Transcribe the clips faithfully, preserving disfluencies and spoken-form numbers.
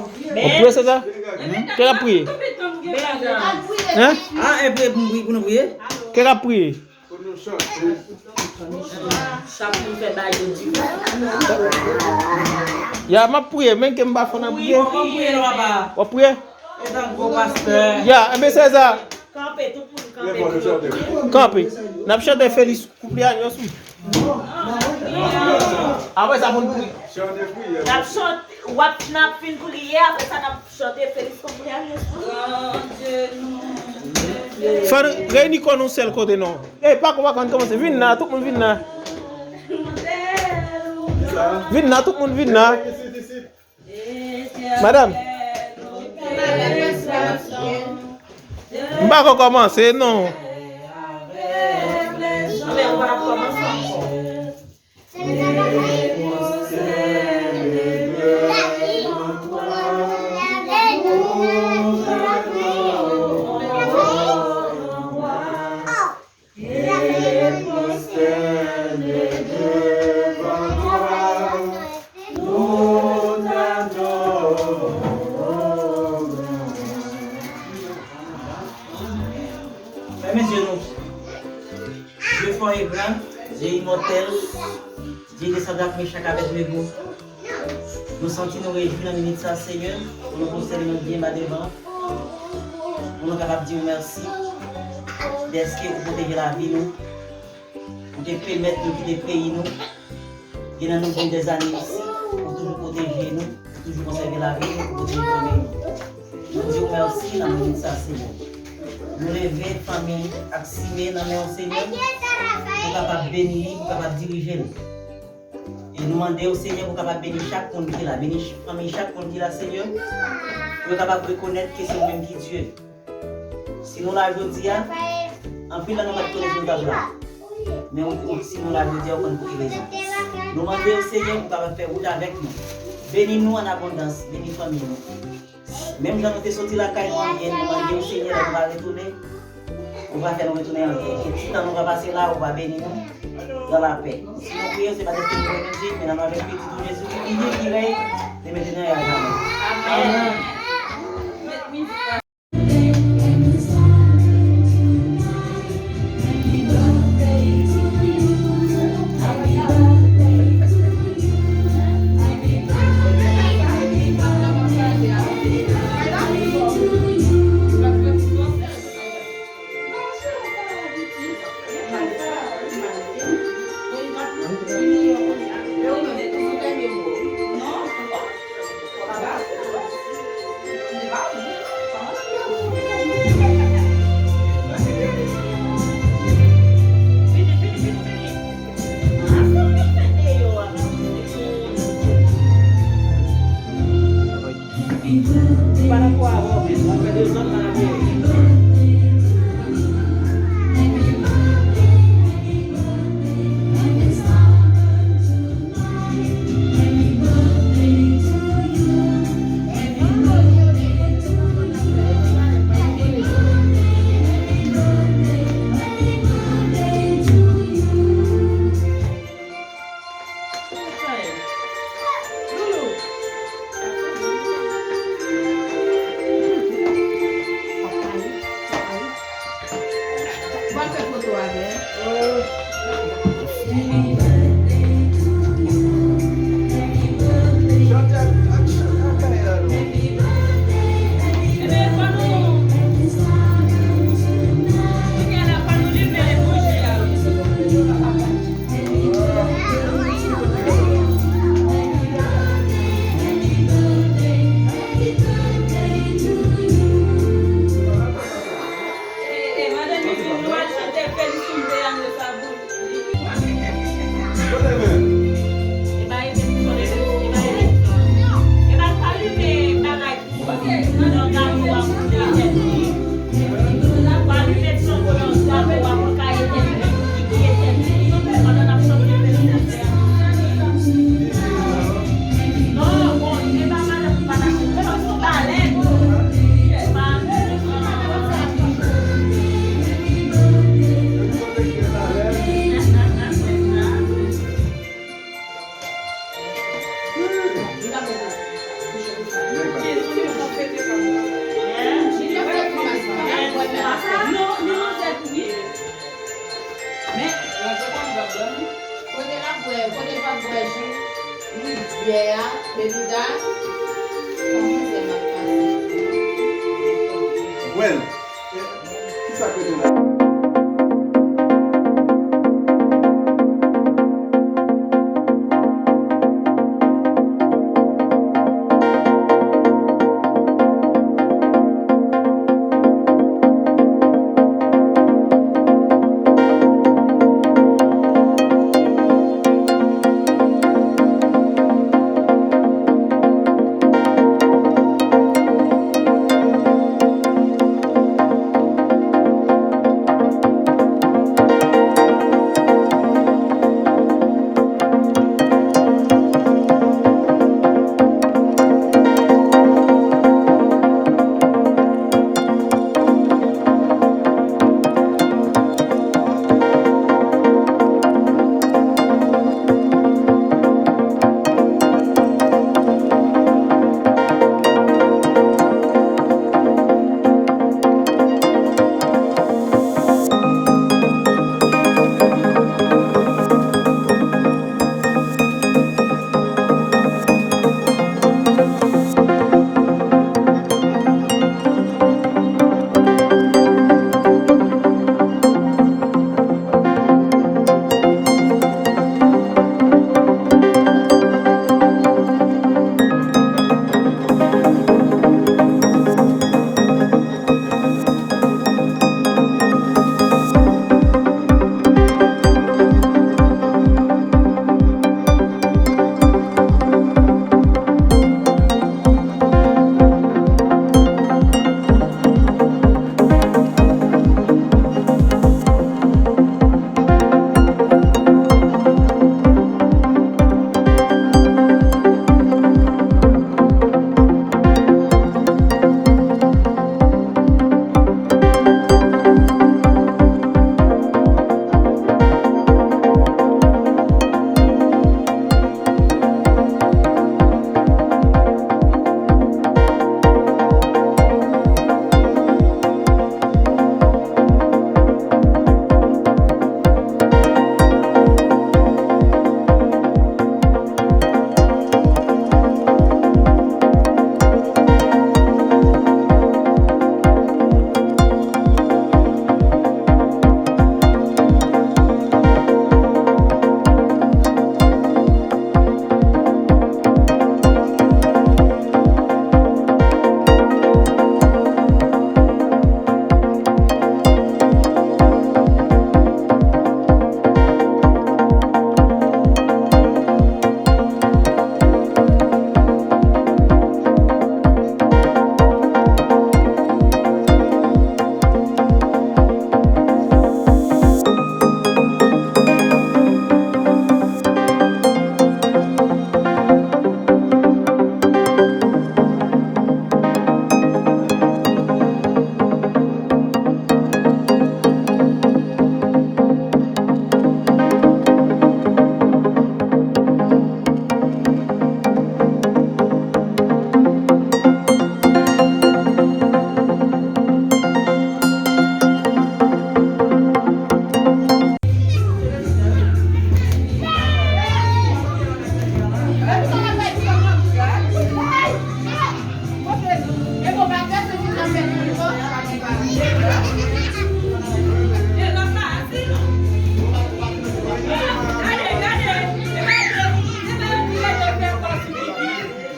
Ou priye, Seza? Kè l ap priye? Hein? Ah, e priye pou m priye, pou nou priye? Kè l ap priye? Chak moun fè bagay yo diferan. Ya, m ap priye, men ke m pa fò nan priye. Ou priye, non, papa? W ap priye? E tan gwo pastè. Ya, enben, Seza. Kanpe, tout moun kanpe pou yo priye. Kanpe. N ap chante Feliz Cumpleaños, wi. Apre sa, pou n priye. N ap chante, w ap, n ap fin priye, apre sa, n ap chante Feliz Cumpleaños pou nou. Fò n reyini kò nou sèl kote, non. Ey, pa konn, pa konn kòmanse. Vin la, tout moun vin la. Vin la, tout moun vin la. Madanm. M pa ko kòmanse, non. Fèmen zye nou. Dye fò e gran, Dye imòtèl, Dye de Sadrak, Mechak, Abèdnego. Nou santi nou rejwi nan minit sa, Senyè, pou nou pwostène nou byen ba devan, pou nou kapab di w mèsi dèske ou pwoteje lavi nou, ou te pèmèt nou kite peyi nou, gen nan nou gen dèzane isi, ou toujou pwoteje nou, ou toujou konsève lavi nou, ou pwoteje fanmi nou. Nou di w mèsi nan minit sa, Senyè. Nou leve fanmi Aksime nan men w, Senyè, pou kapab beni li, pou kapab dirije l. E nou mande w, Senyè, pou kapab beni chak moun ki la. Beni ch-, fanmi chak moun ki la, Senyè. Pou yo kapab rekonèt ke se ou menm ki Dye. Si nou la jodi a, anpil nan nou pa t konnen si nou t ap la. Men ou, ou, si nou la jodi a, ou konn pou ki rezon. Nou mande w, Senyè, pou kapab fè wout avèk nou. Beni nou an abondans, beni fanmi nou. Menm jan nou te soti lakay nou an byen, nou mande w, Senyè, lè nou va retounen, ou va fè nou retounen an byen. E ti tan nou va pase la, ou va beni nou dans la paix. Si nou priye, se pa dèske nou renmen Dye, men nan non avèk Pitit ou Jezi ki viv, ki rèy, de mentnan e a jamè. Amèn. Well, eh, ki sa k rete la?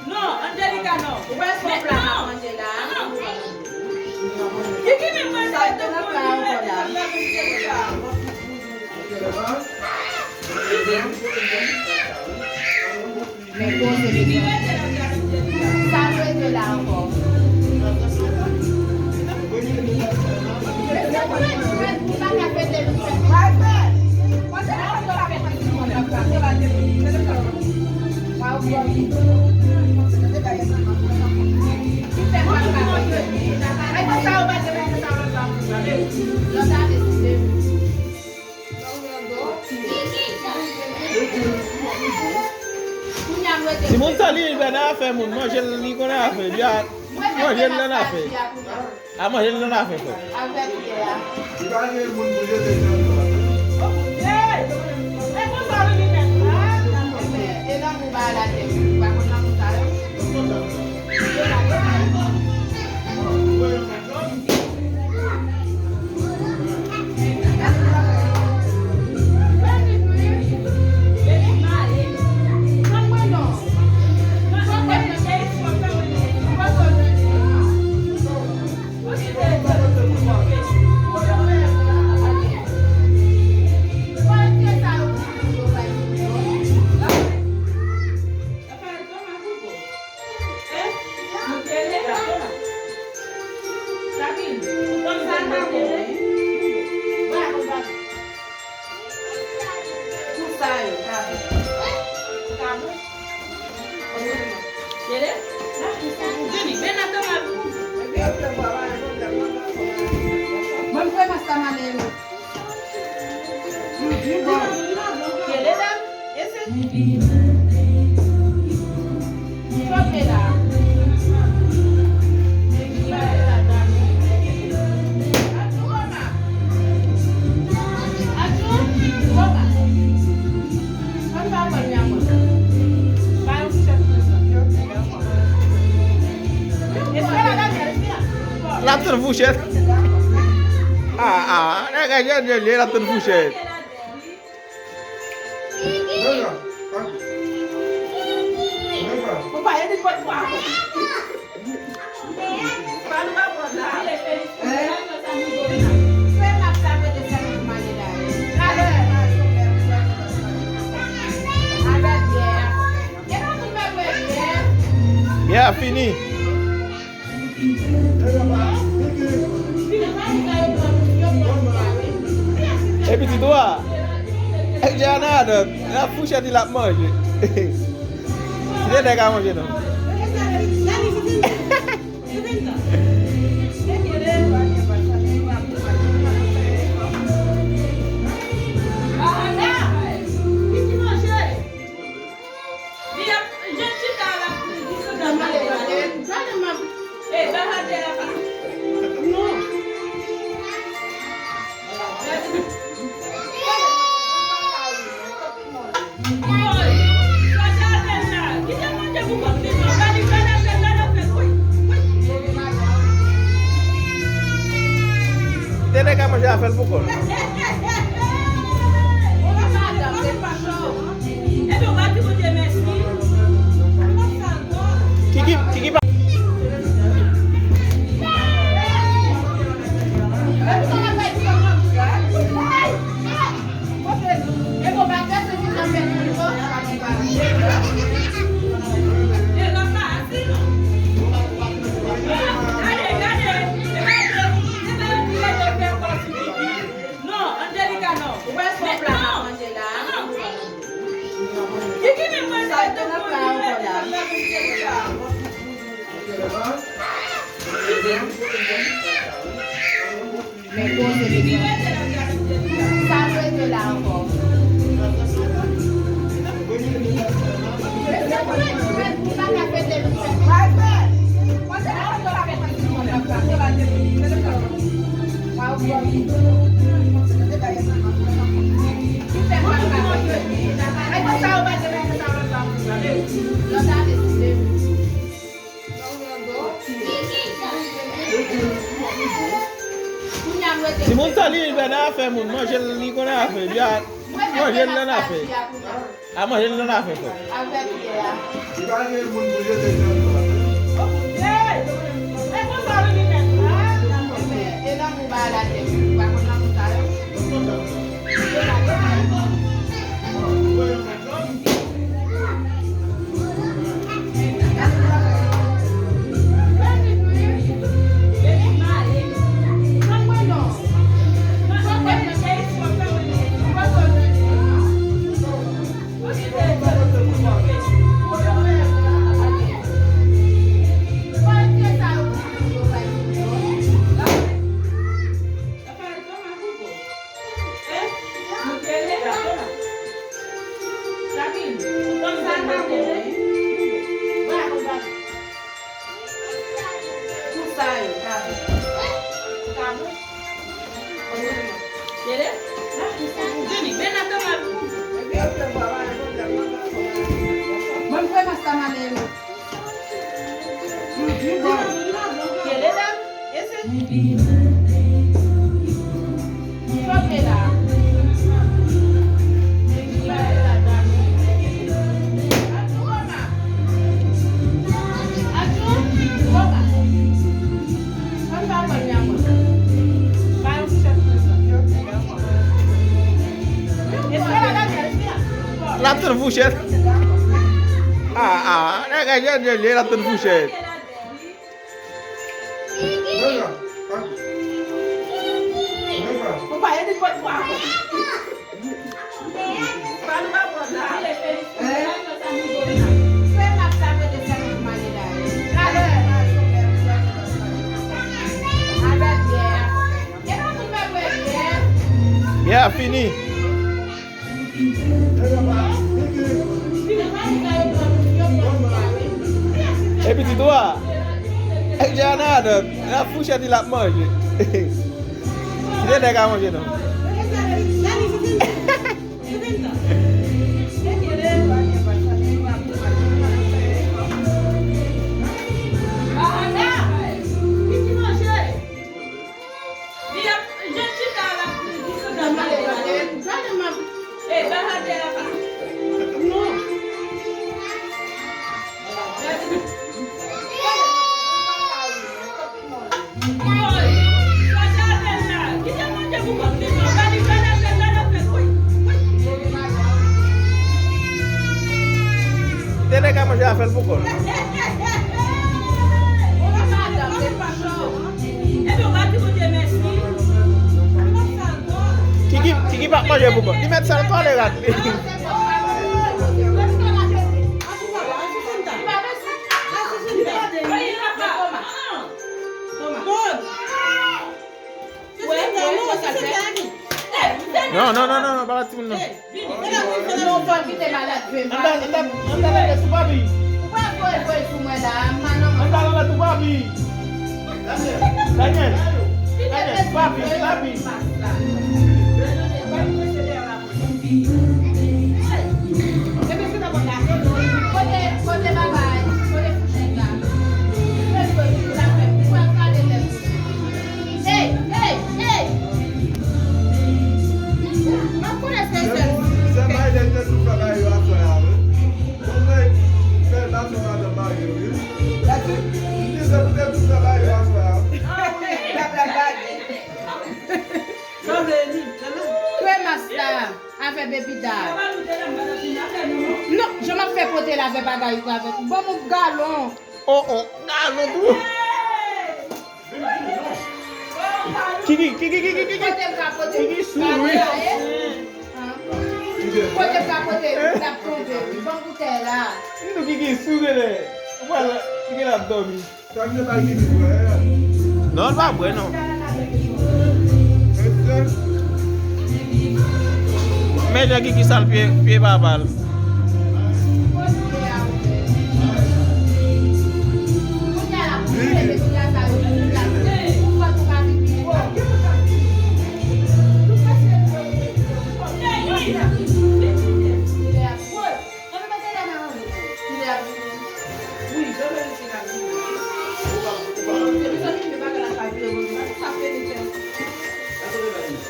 Non, Angelica, non. Ou pa fè pla ap manje la. Kiki menm mwen sa te nan pla ankò la. Men poze li. Sa l rete la ankò. Timoun sa li, li nan afè moun, manje l, li konn afè, li a manje l nan afè. A manje l nan afè, frè. Avèk kiyè a? Li pa gen moun pou jete nan afè. Hey! E konsa li li menm la. E lanmou ba la tèt, ou pa konn lanmou sa yo? Kòm sa, n ap mete. Bravo, bravo. Pou sa yo, bravo. Bravo. Tele? Vini, vin nan kanal. Mwen, mwen, mwen, sa mande. L ap tann fouchèt. Ah, ah, nèg la jèn, jèn, li, l ap tann fouchèt. Byè a fini. E pitit ou a? Ek Jana adan, l ap fouchèt, l ap manje. Kite nèg a manje non. Tele ka manje afè l pou kò l. Kiki, Kiki pa. Non, Angelica, non. Ou wè se yon pla n ap manje la? Non. Kiki menm mwen sa te nan pla ankò la. Men poze li. Sa l rete la ankò. Timoun sa li, li pa nan afè moun. Manje l, li konn afè. Li a, manje l nan afè. A manje l nan afè, frè. Li pa gen moun pou jete. Mwen kwè masta male. L ap tann fouchèt. Ah, ah, nèg la jèn, jèn, li, l ap tann fouchèt. Yeah, fini. Epi ti dwa. Ek Jana adan. L ap fouchèt li l ap manje. Kite nèg a manje non. Tete ka manje afè l pou kò l. Kiki, Kiki pa manje pou kò l. Li mèt sèl kòlera li. Non, non, non, non, non, pa bat timoun non. Ann ba, ann ba, ann ba lanmèt tou papi. Ann ba lanmèt tou papi. Daniel, Daniel, papi, papi. Kote, kote babay, kote fouchèt la. Kote fouchèt la, fè pou al gade lè. Ey, ey, ey! M ap konnen se sèl. Se Biden te tou fè bagay yo aswè a, wi. Bon, men, fè l ba sou madanm mari yo, wi. Li di se pou te tou fè bagay yo aswè a. Ah, wi, l ap la bagay. Sanble li, sanble. Kremas la, avè bebida. Non, jan m ap fè pote la avè bagay ou avè. Ban m yon galon. Oh, oh, galon tou. Kiki, Kiki, Kiki, Kiki. Kote m ka pote? Kiki sou, wi. Kote m ka pote? L ap tonbe, wi. Ban m boutèy la. Kiki sou, genlè. Ou pral, Kiki l ap dòmi. Non, l pa bwè, non. Men jan Kiki sal pye, pye papa l.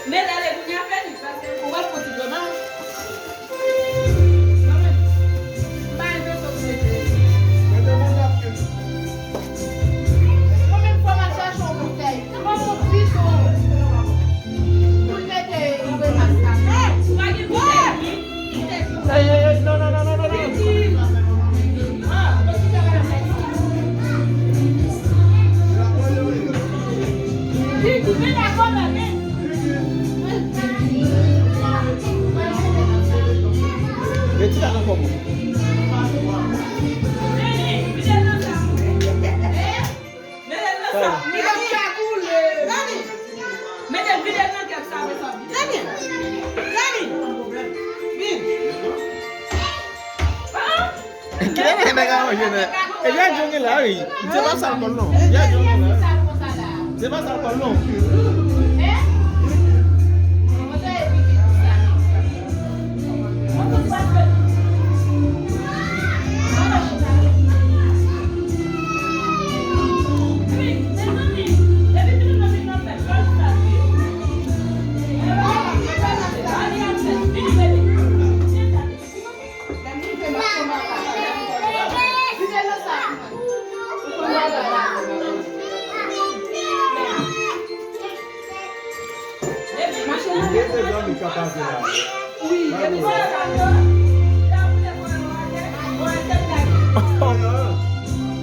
Men ale kounye a fè li, paske ou pral fè ti dwe mal. M pa envite w mete. Mwen menm fò m al chache yon boutèy. Yon bout bidon. Pou l mete yon remas la. Ou pa gen boutèy? Ey, ey, ey, non, non, non. Reti la nan kò mwen. Mete l nan sa. Mete l nan sa. Mete l vide nan kèk sa, apre sa. Vini. Vini. Vini. Kilè nèg a manje nèg? E Djadjon gen la, wi. Misye pa sal kò l non. Djadjon gen la. Misye pa sal kò l non.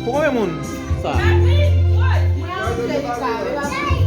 Pou konbyen moun sa? Mwen antre li kare, pa pou mwen.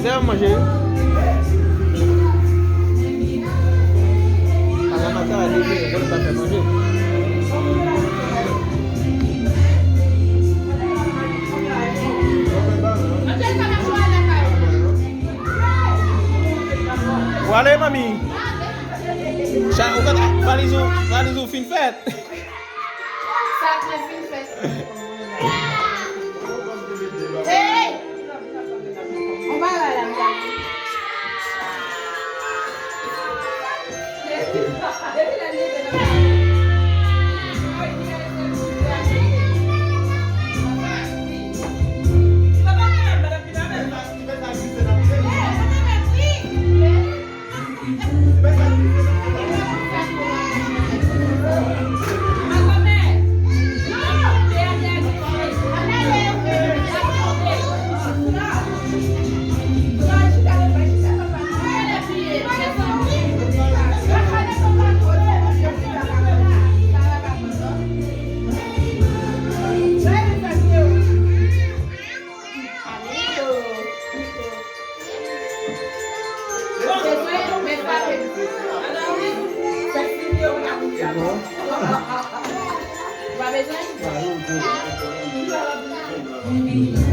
Lè manje. Papa Mata a devine, jwenn pa fè manje. Ou ale, manmi? Sa, ou konn valiz ou, valiz ou fin fèt. Sa mwen fin fè. Hey! On bagay la, gade.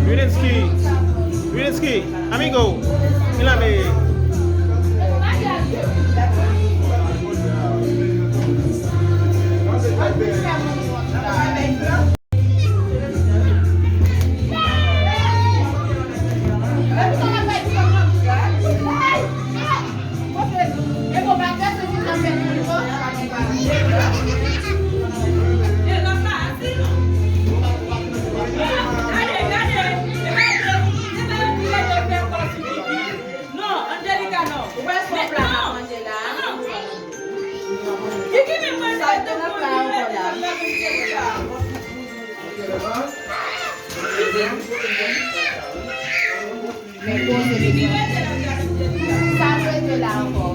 Ludinsky, Ludinsky, amigo, mira, ve. Non, Angelica, non. Ou wè sou pla m ap manje la? Non. Kiki menm mwen sa te nan pla ankò la. Men poze li. Sa m rete la ankò.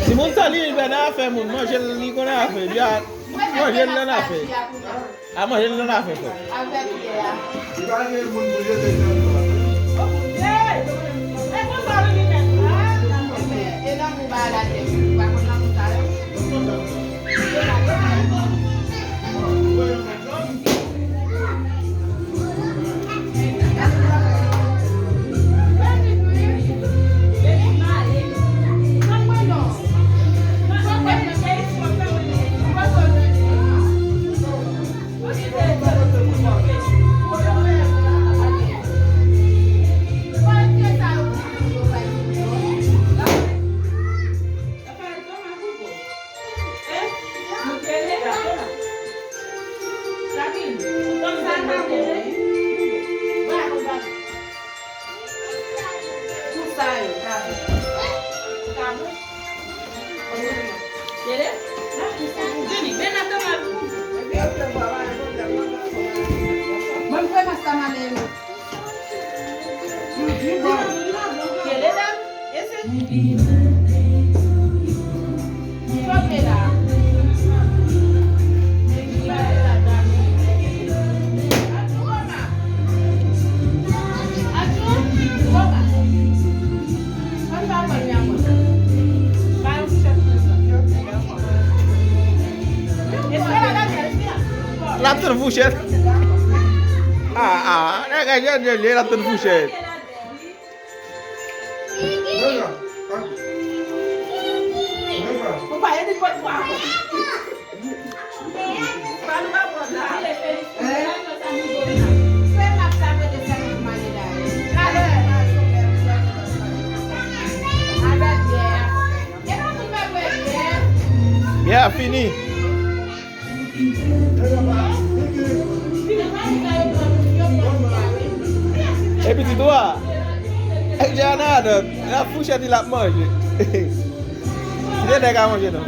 Timoun sa li, li pa nan afè moun. Manje l, li konn afè. Li a manje l nan afè. A manje l nan afè, frè. Avèk lè a. Li pa gen moun pou jete nan nou. E konsa li vin nèt la. E nan mou ba la tèt, ou pa konn nan mou sa yo. Mwen kwè mas ta male. L ap tann fouchèt. Ah, ah, nèg a jèn, jèn, li, l ap tann fouchèt. Byè a fini. E pitit ou a? Jana adan, la fouchèt li l ap manje. Kite nèg a manje non.